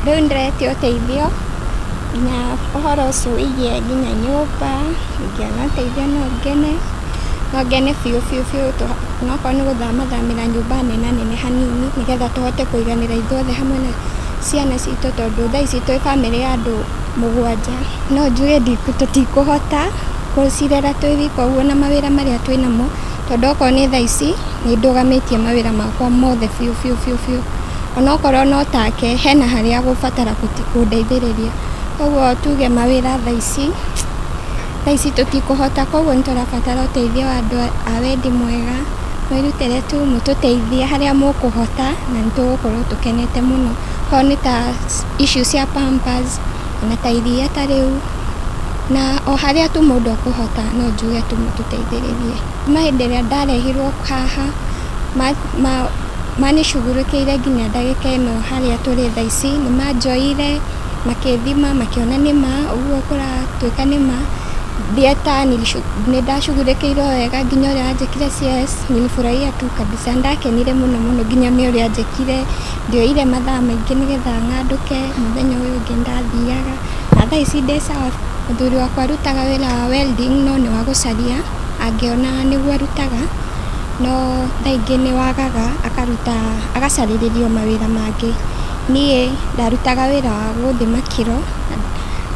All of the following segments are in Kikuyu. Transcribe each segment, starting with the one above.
Rĩu ndĩretia ũteithio nginya ũhoro ũcio wĩgiĩ nginya nyũmba, ingĩona ũteithio no ngene, no ngene biũ biũ biũ, onokorwo nĩ gũthamathamĩra nyũmba nena nene hanini, nĩgetha tũhote kũiganĩra ithuothe hamwe na ciana citũ, tondũ thaa ici twĩ bamĩrĩ ya andũ mũgwanja. No njuge tũtikũhota gũcirera twĩ wika ũguo na mawĩra marĩa twĩ namo, tondũ okorwo nĩ thaa ici nĩ ndũgamĩtie mawĩra makwa mothe biũ biũ biũ biũ, onokorwo no take hena harĩa gũbatara kũndeithĩrĩria. Koguo tuge mawĩra thaa ici tũtikũhota, koguo nĩ tũrabatara ũteithio wa andũ a wendi mwega, mwĩrutĩre tu mũtũteithie harĩa mũkũhota, na nĩ tũgũkorwo tũkenete mũno. Okorwo nĩ ta issue cia pampers, ona ta iria ta rĩu, na o harĩa tu mũndũ ekũhota, no njuge tu mũtũteithĩrĩrie. Kuma hĩndĩ ĩrĩa ndarehirwo haha, manicugurukĩire nginya ndagĩka ĩno harĩa tũrĩ thaa ici, nĩ manjoire, makĩthima, makĩona nĩma ũguo kũratuĩka nĩma. Theatre nĩ ndacugurikĩirwo wega, nginya ũrĩa wanjĩkire CS nilifurahia tu kabisa, ndakenire mũno mũno, nginya nĩ ũrĩa anjĩkire. Ndioire mathaa maingĩ nĩgetha ng'andũke, mũthenya ũyũ ũngĩ ndathiaga, na thaa ici ndĩ sawa. Mũthuri wakwa arutaga wĩra wa welding, no nĩ wa gũcaria, angĩona nĩguo arutaga, no thaa ingĩ nĩ wagaga, akaruta agacarĩrĩrio mawĩra mangĩ. Niĩ ndarutaga wĩra wa gũthima kiro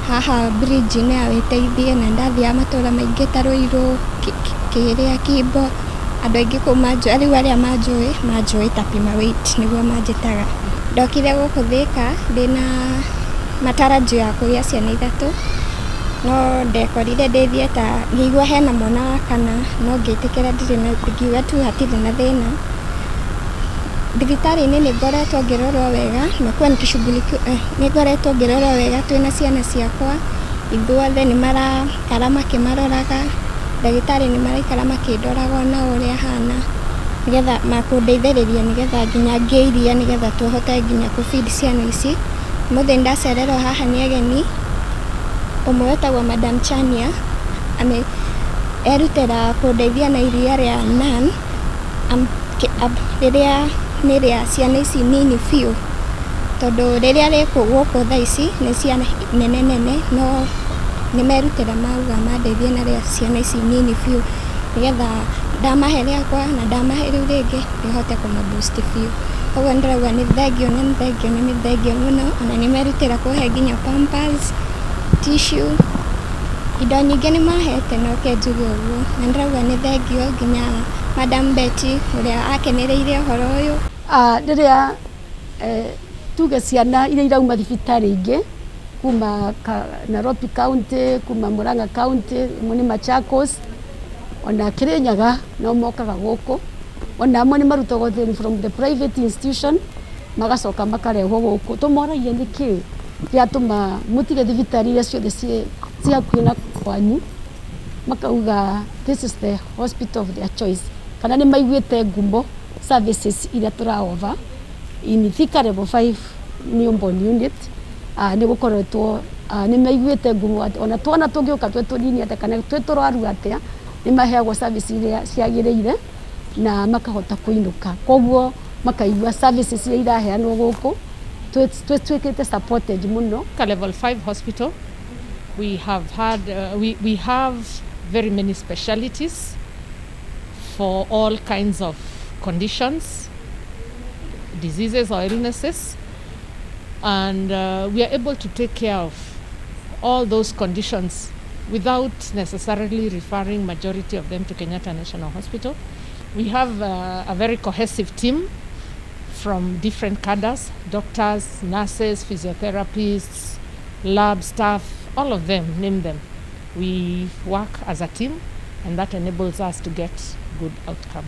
haha bridge-inĩ ya Wĩteithie, na ndathiaga matũra maingĩ ta Ruiru, kĩrĩa Kimbo, andũ aingĩ kũu manjũĩ, rĩu arĩa manjũĩ manjũĩ ta Pima Weight, nĩguo manjĩtaga. Ndokire gũkũ Thĩka ndĩna matarajio ya kũgĩa ciana ithatũ, no ndekorire ndĩ theatre, ngĩigua hena mwana wa kana, no ngĩtĩkĩra, ndirĩ na, ngiuga tu hatirĩ na thĩna. Thibitarĩ-inĩ nĩ ngoretwo ngĩrorwo wega, nimekuwa nikishughulikiwa, nĩ ngoretwo ngĩrorwo wega twĩna ciana ciakwa ithuothe, nĩ marakara makĩmaroraga, ndagĩtarĩ nĩ maraikara makĩndoraga ona ũrĩa hana, nĩgetha makũndeithĩrĩria, nĩgetha nginya ngĩe iria, nĩgetha tũhote nginya kũ feed ciana ici. Ũmũthĩ nĩ ndacererwo haha nĩ ageni, ũmwe wĩtagwo Madam Chania, ame erutĩra kũndeithia na iria rĩa Nan, rĩrĩa nĩ rĩa ciana ici nini biũ, tondũ rĩrĩa rĩ gũkũ thaa ici nĩ ciana nene nene, no nĩ merutĩra mauga mandeithie na rĩa ciana ici nini biũ, nĩgetha ndamahe rĩakwa na ndamahe rĩu rĩngĩ rĩhote kũma boost biũ. Koguo ndĩrauga nĩ thengio, na nĩ thengio, na nĩ thengio mũno. Ona nĩ merutĩra kũhe nginya pampers, tissue, indo nyingĩ nĩ mahete, no ke njuge ũguo, na ndĩrauga nĩ thengio nginya Madam Betty ũrĩa akenereire ũhoro ũyũ. Rĩrĩa tuge ciana iria irauma thibitarĩ ingĩ kuma Nairobi County, kuma Murang'a County, imwe nĩ Machakos, ona Kirinyaga no mokaga gũkũ, ona amwe nĩ marutagwo from the private institution, magacoka makarehwo gũkũ. Tũmoragia nĩkĩ gĩatũma mũtige thibitarĩ iria ciothe ciĩ hakuhĩ na kwanyu, makauga this is the hospital of their choice, kana nĩ maiguĩte ngumo services iria tũra offer in Thika Level 5 newborn unit. Nĩ gũkoretwo nĩ maiguĩte ngumo atĩ ona twana tũngĩũka twĩ tũnini atĩa kana twĩ tũrwaru atĩa, nĩ maheagwo service iria ciagĩrĩire na makahota kũinũka. Koguo makaigua services iria iraheanwo gũkũ twĩkĩte supported mũno. Thika Level 5 Hospital, we have had, we have very many specialities for all kinds of conditions, diseases or illnesses, and we are able to take care of all those conditions without necessarily referring majority of them to Kenyatta National Hospital. We have a very cohesive team from different cadres, doctors, nurses, physiotherapists, lab staff, all of them, name them. We work as a team, and that enables us to get good outcomes.